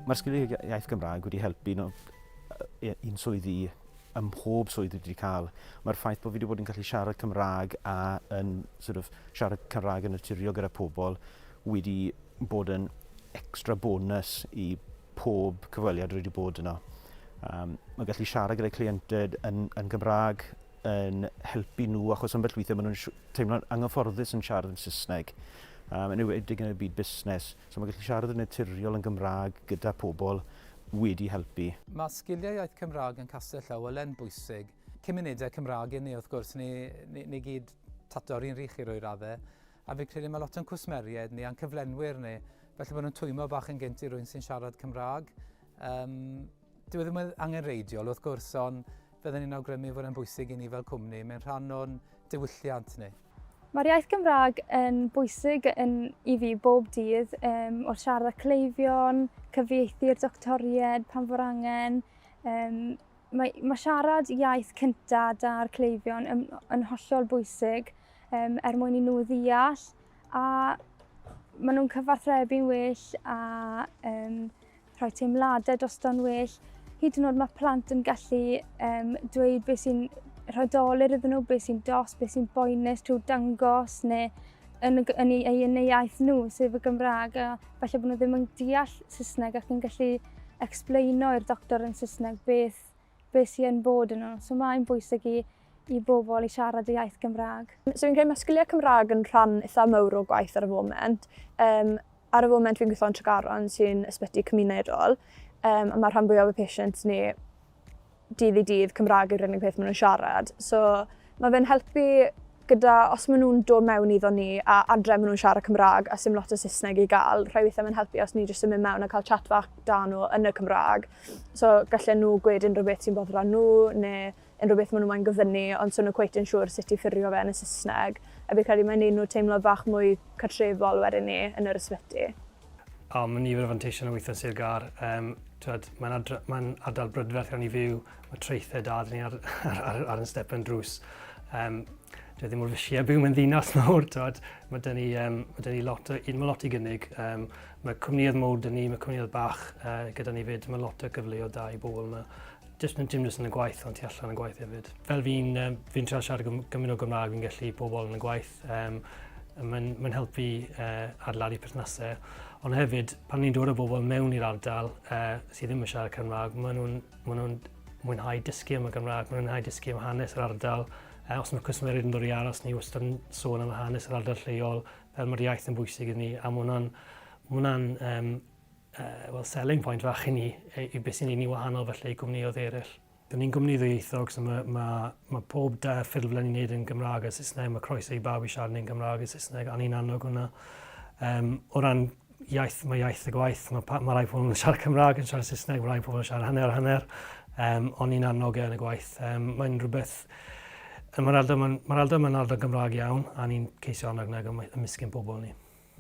Mae'r sgiliau iaith Gymraeg wedi helpu nhw i'n swyddi ym mhob swydd dwi wedi cael. Mae'r ffaith bod fi wedi bod yn gallu siarad Cymraeg a yn sort of, siarad Cymraeg yn naturiol gyda pobl wedi bod yn extra bonus i pob cyfweliad rwy wedi bod yno. Um, mae gallu siarad gyda cleiented yn, yn Gymraeg yn helpu nhw achos ambell weithiau maen nhw'n teimlo'n anghyfforddus yn siarad yn Saesneg. Um, yn enwedig yn y byd busnes. So mae gallu siarad yn naturiol yn Gymraeg gyda pobl wedi helpu. Mae sgiliau iaith Cymraeg yn Castell Howell yn bwysig. Cymunedau Cymraeg i ni, wrth gwrs, ni, ni, ni gyd tato'r un rych i roi raddau. A fi'n credu mae lot o'n cwsmeriaid ni a'n cyflenwyr ni, felly bod nhw'n twymo bach yn gynt i rwy'n sy'n siarad Cymraeg. Um, dyw e ddim yn angenrheidiol wrth gwrs, ond fydden ni'n awgrymu fod e'n bwysig i ni fel cwmni. Mae'n rhan o'n diwylliant ni. Mae'r iaith Gymraeg yn bwysig yn, i fi bob dydd, um, wrth siarad â cleifion, cyfieithu'r doctoried pan fo'r angen. Um, mae, mae siarad iaith cynta da'r cleifion yn, yn hollol bwysig um, er mwyn i nhw ddeall a maen nhw'n cyfathrebu'n well a um, rhoi teimladau drosto'n well. Hyd yn oed mae plant yn gallu um, dweud beth sy'n rhoi dolur iddyn nhw, beth sy'n dos, beth sy'n boenus trwy dangos neu yn, y, yn, ei, yn ei iaith nhw, sef y Gymraeg, a falle bod nhw ddim yn deall Saesneg ac yn gallu explaino i'r doctor yn Saesneg beth, beth sy'n bod yn nhw. So mae'n bwysig i, i bobl i siarad y iaith Gymraeg. So fi'n credu mae sgiliau Cymraeg yn rhan eitha mawr o gwaith ar y foment. Um, Ar y foment fi'n gweithio yn Tregaron sy'n ysbyty cymunedol um, a mae rhan fwyaf o patients ni dydd i dydd Cymraeg yw'r unig peth maen nhw'n siarad. So mae fe'n helpu gyda, os maen nhw'n dod mewn iddo ni a adre maen nhw'n siarad Cymraeg a sim lot o Saesneg i gael, rhai weithiau mae'n helpu os ni jyst yn mynd mewn a cael chat fach da nhw yn y Cymraeg. So gallen nhw gweud unrhyw beth sy'n boddran nhw neu unrhyw beth maen nhw moyn gofynnu, ond so nhw cweit yn siŵr sut i ffurfio fe yn y Saesneg. A fi'n credu mae'n neud nhw teimlo bach mwy cartrefol wedyn ni yn yr ysbyty. O, mae nifer o fanteision o weithio yn Sir Gâr. Um, mae'n adra, mae ardal brydferth iawn i fyw, mae traethau da ni ar, ar, ar, ar yn step yn drws. Um, dwi ddim mor fysi a byw mewn ddinas mawr, twod. Mae dyn ni, um, mae dyn ni lot, o, mae lot i gynnig. Um, mae cwmnïoedd mawr dyn ni, mae cwmnïoedd bach uh, gyda ni fyd, mae lot o gyfleoedd da i bobl yma. Jyst dim jyst yn y gwaith, ond tu allan y gwaith hefyd. Fel fi'n um, fi trial siarad gymaint o Gymraeg fi'n gallu pobl yn y gwaith, um, mae'n ma helpu uh, adeiladu perthnasau. Ond hefyd, pan ni'n dod â bobl mewn i'r ardal uh, sydd ddim yn siarad Cymraeg, maen nhw'n ma nhw mwynhau dysgu am y Gymraeg, maen nhw'n mwynhau dysgu am hanes yr ardal. Uh, os mae cwsmeriaid yn dod i aros, ni wastad yn sôn am hanes yr ardal lleol, fel mae'r iaith yn bwysig i ni, a mae hwnna'n ma hwnna'n um, uh, well, selling point fach i ni, i, i beth sy'n ei ni wahanol felly i gwmnïoedd eraill. Dyn ni'n gwmni ddwyieithog, so mae, mae, mae pob da ffurflen ni'n neud yn Gymraeg a Saesneg, mae croeso i bawb i siarad ni'n Gymraeg a Saesneg, a ni'n annog hwnna. Um, o ran iaith, mae iaith y gwaith, mae, pa, mae rai pobl yn siarad Cymraeg, yn siarad Saesneg, mae rai pobl yn siarad hanner hanner, um, ond ni'n annog e yn y gwaith. Um, mae'n rhywbeth, mae'r ardal, mae'r ardal mae'n ardal Gymraeg iawn, a ni'n ceisio annog na ymysg ein pobl ni.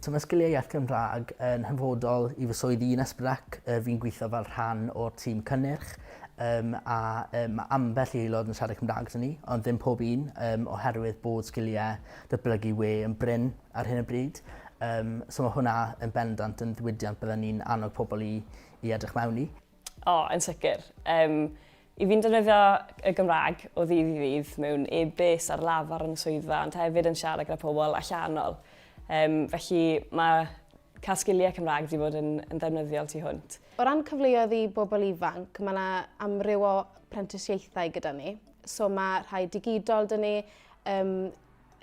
So mae sgiliau iaith Cymraeg yn hanfodol i fy swydd i yn S4C. Fi'n gweithio fel rhan o'r tîm cynnyrch um, a um, mae ambell i aelod yn siarad Cymraeg 'da ni, ond ddim pob un um, oherwydd bod sgiliau datblygu we yn brin ar hyn o bryd. Um, so mae hwnna yn bendant yn ddiwydiant bydden ni'n annog pobl i, i edrych mewn i. O, yn sicr. Um, i fi'n defnyddio y Gymraeg o ddydd i ddydd mewn e-bus ar lafar yn y swyddfa, ond hefyd yn siarad gyda pobl allanol. Um, felly mae cael sgiliau Cymraeg wedi bod yn, yn ddefnyddiol tu hwnt. O ran cyfleoedd i bobl ifanc, mae yna amryw o prentisiaethau gyda ni. So mae rhai digidol dyn ni, um,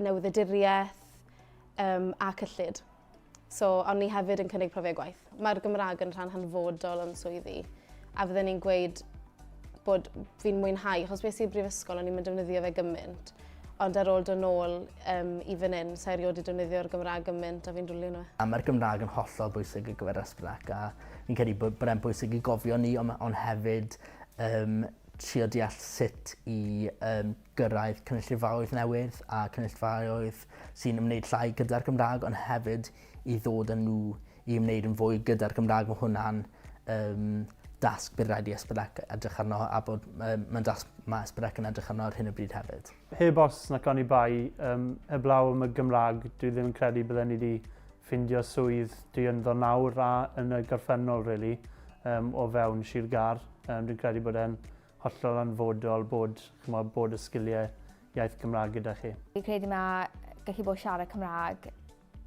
newyddiaduriaeth um, a cyllid. So, ond ni hefyd yn cynnig profiad gwaith. Mae'r Gymraeg yn rhan hanfodol o'n swyddi, a fydden ni'n gweud bod fi'n mwynhau, achos beth sy'n brifysgol, o'n i'n mynd defnyddio fe gymaint, ond ar ôl dod nôl um, i fan hyn, sa'i erioed wedi defnyddio'r Gymraeg gymaint a fi'n dwlu nhw. A mae'r Gymraeg yn hollol bwysig ar gyfer S4C a fi'n credu bod, bod e'n bwysig i gofio ni, ond, on hefyd um, trio deall sut i um, gyrraedd cynulleidfaoedd newydd a cynulleidfaoedd sy'n ymwneud llai gyda'r Gymraeg, ond hefyd i ddod â nhw i ymwneud yn fwy gyda'r Gymraeg. Mae hwnna'n um, dasg bydd rhaid i S4C edrych arno a bod um, mae'n dasg mae S4C yn edrych arno ar hyn o bryd hefyd. Heb os nac oni bai, um, heblaw am y Gymraeg, dwi ddim yn credu bydden ni wedi ffindio swydd dwi ynddo nawr a yn y gorffennol, really. um, o fewn Sir Gâr. Um, dwi'n credu bod e'n hollol anfodol bod, chymod, bod y sgiliau iaith Gymraeg gyda chi. Fi'n credu mae gallu bod siarad Cymraeg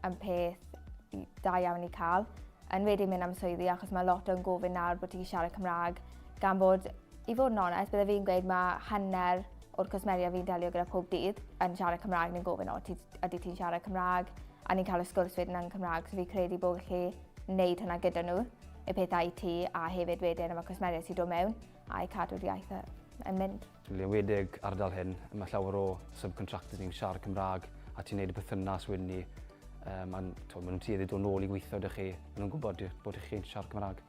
yn peth da iawn i cael, yn wedi mynd am swyddi achos mae lot o'n gofyn nawr bod ti'n siarad Cymraeg gan bod, i fod yn onest, bydde fi'n gweud mae hanner o'r cwsmeriaid fi'n delio gyda pob dydd yn siarad Cymraeg neu'n gofyn o, ti, ydy ti'n siarad Cymraeg? A ni'n cael y sgwrs wedyn yn Cymraeg, so fi'n credu bod gallu wneud hwnna gyda nhw, y peth IT a hefyd wedyn am y cwsmeriaid sy'n dod mewn a i cadw'r iaith yn mynd. Yn enwedig ardal hyn, mae llawer o subcontractors ni'n siarad Cymraeg a ti'n neud y perthynas wedyn ni. Um, a maen nhw'n tueddu dod nôl i gweithio 'da chi, maen nhw'n gwybod bod chi'n siarad Cymraeg.